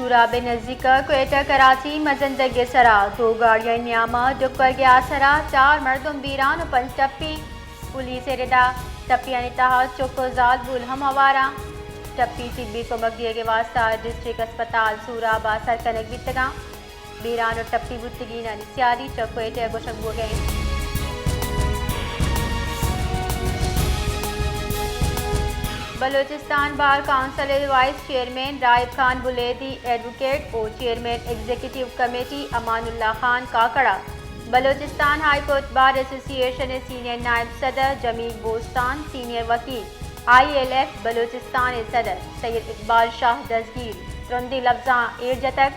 سوراب ءِ نزیک ءَ کوئٹہ کراچی مزن دگ ءِ سرا دو گاڑیانی نیام ءَ ڈکرگ ءِ آسرا چار مردم بیران ءُ پنچ ٹپی۔ پولیس ءِ ردا ٹپیانی تہا چک ءُ زالبول ہم ہوار اَنت۔ ٹپی طبی کمک دیگ ءِ واستہ ڈسٹرکٹ ہسپتال سوراب ءَ سر کنگ بیتگ اَنت۔ بیران ءُ ٹپی بوتگینانی سیادی چہ کوئٹہ ءَ گوشگ بوگ ءَ اِنت۔ بلوچستان بار کونسل ءِ وائس چیئرمین راہب خان بلیدی، ایڈووکیٹ ءُ چیئرمین ایگزیکٹو کمیٹی امان اللہ خان کاکڑ ءَ بلوچستان ہائی کورٹ بار ایسوسی ایشن ءِ سینئر نائب صدر جمیل بوستان، سینئر وکیل آئی ایل ایف بلوچستان ءِ صدر سید اقبال شاہ دزگیر ترندیں لبزاں ایر جتگ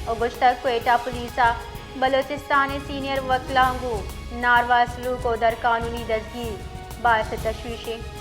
ءُ گوشتگ، کوئٹہ پولیس ءَ بلوچستان ءِ سینئر وکلاں گوں ناروا سلوک ءُ درقانونی دزگیر باعث تشویش اِنت۔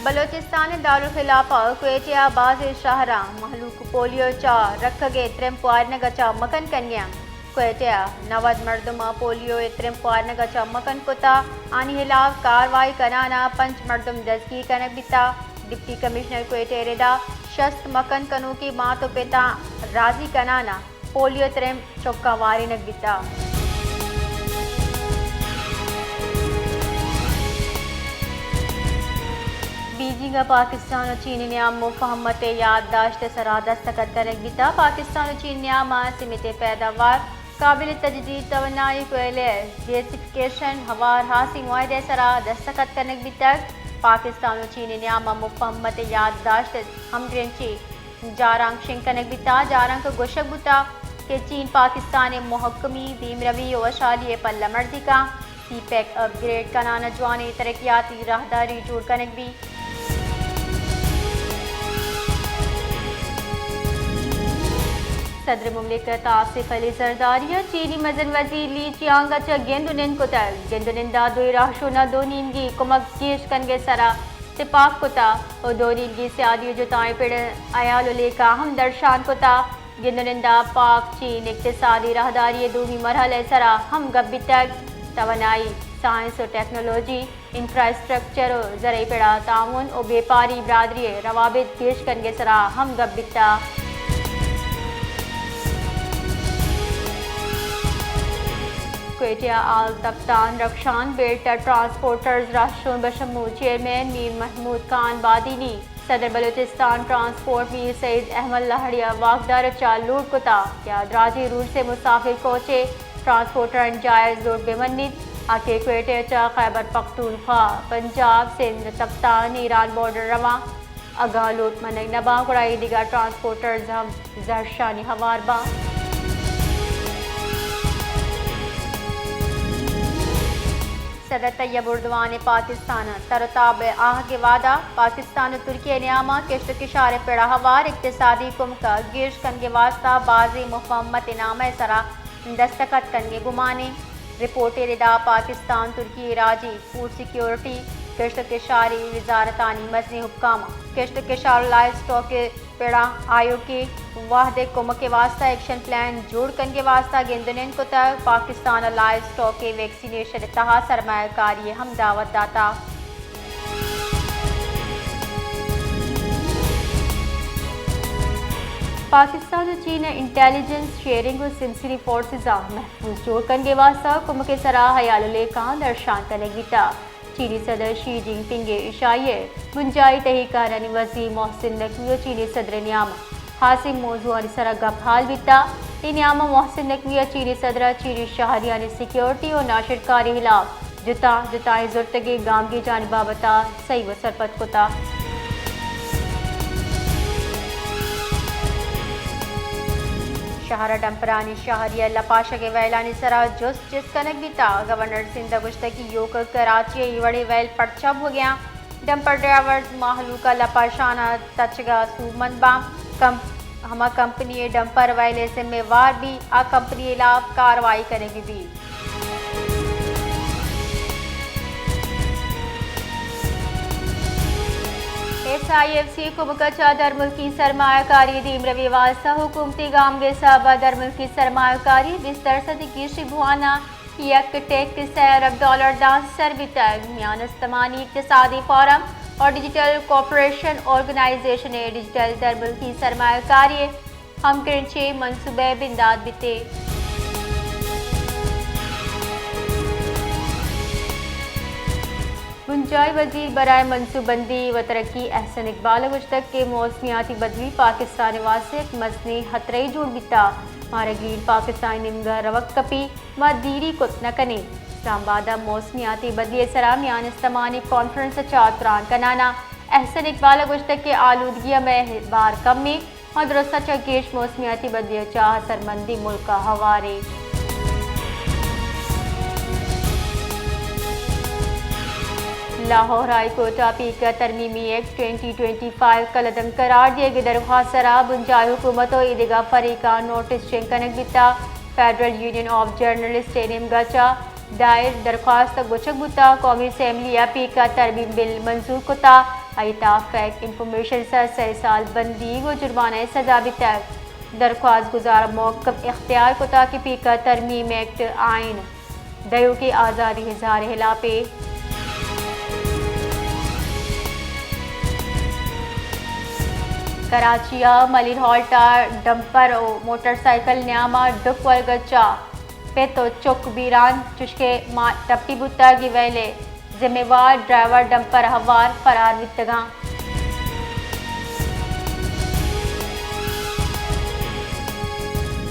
بلوچستان ءِ دارالخلافہ کوئٹہ ءَ بازیں شہراں مہلوک پولیو چہ رکھگ ءِ ترمپ وارینگ ءَ چہ مکن کنگ ءَ اَنت۔ کوئٹہ ءَ نود مردم ءَ پولیو ءِ ترمپ وارینگ ءَ چہ مکن کتہ، آنی ہلاف کاروائی کنان ءَ پنچ مردم دزگیر کنگ بیتہ۔ ڈپٹی کمشنر کوئٹہ ءِ ردا شست مکن کنوکیں مات ءُ پتاں راضی کنان ءَ پولیو ترمپ چکاں وارینگ بیتہ۔ بیجنگ ءَ پاکستان ءُ چین ءِ نیام مفاہمت ءِ یادداشت ءِ سرا دستخط کنگ بیتہ۔ پاکستان ءُ چین ءِ نیام ءَ سیمنٹ ءِ پیداوار، قابل تجدید توانائی، کوئلہ ءِ گیسیفکیشن ہوار ہاسیں معاہدہ ءِ سرا دستخط کنگ بیتگ۔ پاکستان ءُ چین ءِ نیام ءَ مفاہمت ءِ یادداشت ءِ ہمگرنچیں جارانک شنگ کنگ بیتہ۔ جارانک ءَ گوشگ بوتہ کہ چین پاکستان ءِ مہکمی، دیمروی ءُ وشحالی ءِ پلہ مرزی کاں۔ سی پیک اپ گریڈ کنان ءَ جوانیں ترقیاتی راہداری جوڑ کنگ بیت۔ صدر مملکت آصف علی زرداری ءَ چینی مزن وزیر لی چیانگ ءَ چہ گند ءُ نند کتگ۔ گند ءُ نند ءَ دوئیں راہشون ءَ دو نیمگی کمک گیش کنگ ءِ سرا تپاک کتہ ءُ دو نیمگی سیادی ءُ جتائیں پڑ ءِ ہیال ءُ لیکہ ہم درشان کتہ۔ گند ءُ نند ءَ پاک چین اقتصادی راہداری ءِ دومی مرحلہ ءِ سرا ہم گپ بیتگ۔ توانائی، سائنس ءُ ٹیکنالوجی، انفراسٹرکچر ءُ زرعی پڑ ءَ تعاون ءُ بیپاری برادری ءِ روابط گیش کنگ ءِ سرا ہم گپ بیتہ۔ کوئٹہ ءَ آل تپتان رکشان بیلٹ ءِ ٹرانسپورٹرز راہشون بشمول چیئرمین میر محمود خان بادینی، صدر بلوچستان ٹرانسپورٹ میر سید احمد لہڑی ءَ واکدار ءَ چہ لوٹ کتہ کہ آ دراجیں روٹس ءِ مسافر کوچ ءِ ٹرانسپورٹرانی جائز لوٹ بہ منیت، آ کہ کوئٹہ ءَ چہ خیبر پختونخوا، پنجاب، سندھ، تپتان، ایران بارڈر رواں۔ اگاں لوٹ منگ نہ باں، گڑا اے دگہ ٹرانسپورٹرز ہم زہرشانی ہوار باں۔ صدر طیب اردوان ءِ پاکستان ءَ تر ءُ تاب ءِ آہگ ءِ وعدہ۔ پاکستان ءُ ترکی ءِ نیام ءَ کشت ءُ کشار ءِ پڑ ءَ ہوار اقتصادی کمک ءِ گیش کنگ ءِ واستہ بازیں مفاہمت نامہ ءِ سرا دستخط کنگ ءِ گمان اِنت۔ رپورٹ ءِ ردا پاکستان ترکی ءِ راجی فوڈ سیکیورٹی، کشت ءُ کشاری وزارتانی مزنیں حکاماں کشت ءُ کشار ءُ لائیو اسٹاک ءِ پڑاں آیوکیں وہد ءِ کمک ءِ واستہ ایکشن پلان جوڑ کنگ ءِ واستہ گند ءُ نند کتگ۔ پاکستان ءَ لائیو اسٹاک ءِ ویکسینیشن ءِ تہا سرمایہ کاری ءِ ہم دعوت داتگ۔ پاکستان ءُ چین ءِ انٹیلیجنس شیئرنگ ءُ سمسری فورسز ءَ محفوظ جوڑ کنگ ءِ واستہ کمک ءِ سرا ہیال ءُ لیکہاں درشان کنگ بیتگ۔ چینی صدر شی جن پنگ ءَ ایشائی ءِ بنجاہی تہی کارانی وزیر محسن نقوی ءُ چینی صدر ءِ نیام ءَ ہاسیں موضوعانی سرا گپ ہال بیتگ۔ اے نیام ءَ محسن نقوی ءَ چینی صدر ءَ چینی شہریانی سیکیورٹی ءُ ناشرکاری ہلاپ جتا جتائیں زرتگیں گامگیجانی بابت ءَ سہی ءُ سرپد کتگ۔ شہر ءَ ڈمپرانی شہری ءِ لپاشگ ءِ ویلانی سرا جست چست کنگ بیتگ۔ گورنر سندھ ءَ گوشتگ کہ ایوک ءَ کراچی ءَ اے وڑیں ویل پرچا بوگ ءَ اَنت؟ ڈمپر ڈرائیورز مہلوک ءِ لپاشان ءَ تچگ ءَ سوبمند باں۔ کم-، ہما کمپنی ءِ ڈمپر ویل ءِ ذمہ وار بیت، آ کمپنی ءِ ہلاف کاروائی کنگ بہ بیت۔ ایس آئی ایف سی ءِ کمک ءَ چہ درملکی سرمایہ کاری ءِ دیمروی ءِ واستہ حکومتی گامگیج ءِ سبب ءَ درملکی سرمایہ کاری بیست درسد ءِ گیشی بوان ءَ یک ٹیک سئے ارب ڈالر داں سر بیتگ۔ میان استمانی اقتصادی فورم اور ڈیجیٹل کوآپریشن آرگنائزیشن ءِ ڈیجیٹل درملکی سرمایہ کاری ءِ ہمگرنچیں منصوبہ ءِ بندات بیت۔ بنجاہی وزیر برائے منصوبہ بندی و ترقی احسن اقبال ءَ گوشتگ کہ موسمیاتی بدلی پاکستان ءِ واستہ یک مزنیں خطرہ یے جوڑ بیتگ، مارا گرین پاکستان ءِ نیمگ ءَ روگ کپیت، ما دیری کت نہ کنیں۔ اسلام آباد ءَ موسمیاتی بدلی ءِ سرا میان استمانی کانفرنس ءَ چہ تران کنان ءَ احسن اقبال ءَ گوشتگ کہ آلودگی ءَ مئے بار کم ایں، ما درستاں چہ گیش موسمیاتی بدلی ءَ چہ اثرمندیں ملک ءَ ہوار ایں۔ لاہور ہائی کورٹ ءَ پیک ءَ ترمیمی ایکٹ ٹوئنٹی ٹوئنٹی فائیو کلدم قرار دیگ ءِ درخواست ءِ سرا بنجاہی حکومت ءُ ایدگہ فریقاں نوٹس چنگ کنگ بیتگ۔ فیڈرل یونین آف جرنلسٹ ءِ نیمگ ءَ چہ دائر درخواست ءَ گوشگ بوتگ، قومی اسمبلی ءَ پیک ءَ ترمیم بل منظور کتگ، آئی ءِ تھا فیک انفارمیشن ءِ سر سئے سال بندیگ ءُ جرمانہ ءِ سزا بیتگ۔ درخواست گزار ءَ موقف اختیار کتگ کہ پیک ءَ ترمیم ایکٹ آئین دئیوکیں آزادی اظہار ءِ ہلاپ ایں۔ کراچی ءِ ملیر ہالٹ ءَ ڈمپر ءُ موٹر سائیکل ءِ نیام ءَ ڈک ورگ ءَ چہ پت ءُ چک بیران، چشکہ مات ٹپی بوتگ، ویل ءِ ذمہ وار ڈرائیور ڈمپر ءِ ہوار فرار بیتگ اَنت۔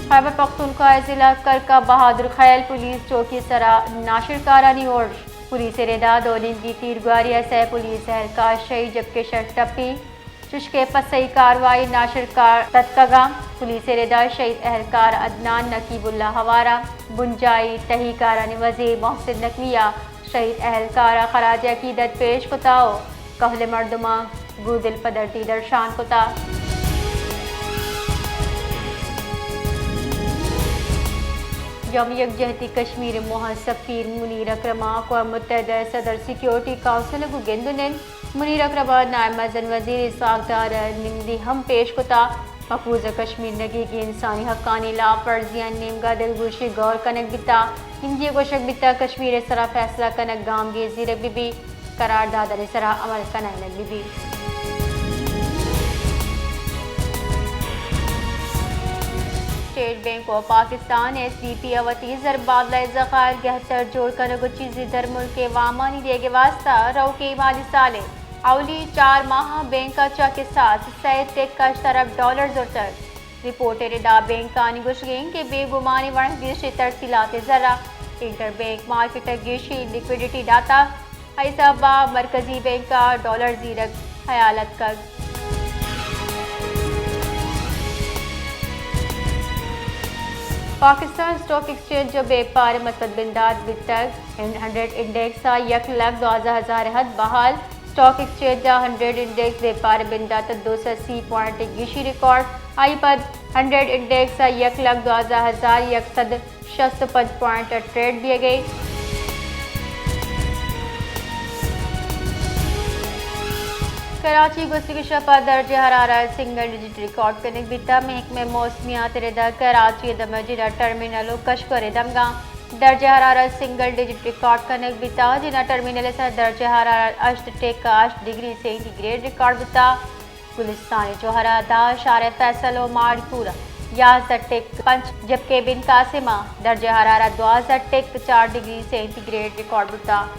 خیبر پختونخوا ءِ ضلع کرک ءَ بہادر خیل پولیس چوکی ءِ سرا ناشرکارانی ارش، پولیس ءِ رد ءَ دو نیمگی تیرگواری ءَ سئے پولیس اہلکار شہید جبکہ شش ٹپی، چشکہ پسئی کاروائی ناشرکار تتکگ اَنت۔ پولیس ءِ رد ءَ شہید اہلکار عدنان نقیب اللہ ہوار ءَ بنجاہی تہی کارانی وزیر محسن نقوی ءَ شہید اہلکار ءَ خراج عقیدت پیش کتگ ءُ کہول ءِ مردماں گوں دلپدردی درشان کتگ۔ یوم یکجہتی کشمیر ءِ موہ ءَ سفیر منیر اکرم ءَ اقوام متحدہ ءِ صدر سیکورٹی کونسل ءَ گوں گند ءُ نند۔ منیر اکرم ءَ نائب مزن وزیر اسحاق ڈار ءَ نمدی ہم پیش کتگ۔ مقبوضہ کشمیر ءِ نگیگیں انسانی حقانی لاپ ورزیانی نیمگ ءَ دلگوشی گور کنگ بیتگ۔ نمدی ءَ گوشگ بیتگ کشمیر ءِ سرا فیصلہ کنگ گامگیج زیرگ بہ بیت، قراردادانی سرا عمل کنائینگ بہ بیت۔ State bank of Pakistan, S B P, ءَ وتی زربادلہ ءِ ذخائر گہتر جوڑ کنگ ءُ چیزی درملکیں وامانی دیگ ءِ واستہ روکیں مالی سال ءِ اولی چار ماہ ءَ بینک ءَ چہ کساس سئے ٹک ہشت ارب ڈالر زرتگ۔ رپورٹ ءِ ردا بینکانی گوشگ اِنت کہ بے گمانیں وڑ ءَ گیشیں ترسیلات ءِ ذرا انٹر بینک مارکیٹ ءَ گیشیں لیکوئڈیٹی داتگ، آئی سبب ءَ مرکزی بینک ءَ ڈالر زیرگ ہیال اتکگ۔ پاکستان اسٹاک ایکسچینج ءِ بیپار ءَ مثبت بندات بیتگ، ہنڈریڈ انڈیکس ءَ یک لکھ دوازدہ ہزار ءِ حد بحال۔ اسٹاک ایکسچینج ءَ ہنڈریڈ انڈیکس بیپار ءِ بندات ءَ دو سد سی پوائنٹ ءِ گیشی ریکارڈ، آئی ءَ پد ہنڈریڈ انڈیکس ءَ یک لکھ دوازدہ ہزار یک سد شست ءُ پنچ پوائنٹ ءَ ٹریڈ بیگ ءَ۔ کراچی، گوستگیں شپ ءَ درجہ حرارت سنگل ڈیجٹ ریکارڈ کنگ بیتگ۔ محکمہ موسمیات ءِ ردا کراچی ءِ دمگ جناح ٹرمینل ءُ کشکور ءِ دمگاں درجہ حرارت سنگل ڈیجٹ ریکارڈ کنگ بیتگ۔ جناح ٹرمینل ءِ سرا درجہ حرارت ہشت ٹک ہشت ڈگری سینٹی گریڈ ریکارڈ بوتگ۔ گلستان ءِ جوہر ءَ دہ، شارع فیصل ءُ ماڑی پور ءَ یازدہ ٹک پنچ، جبکہ بن قاسم ءَ درجہ حرارت دوازدہ ٹک چار ڈگری سینٹی گریڈ ریکارڈ بوتگ۔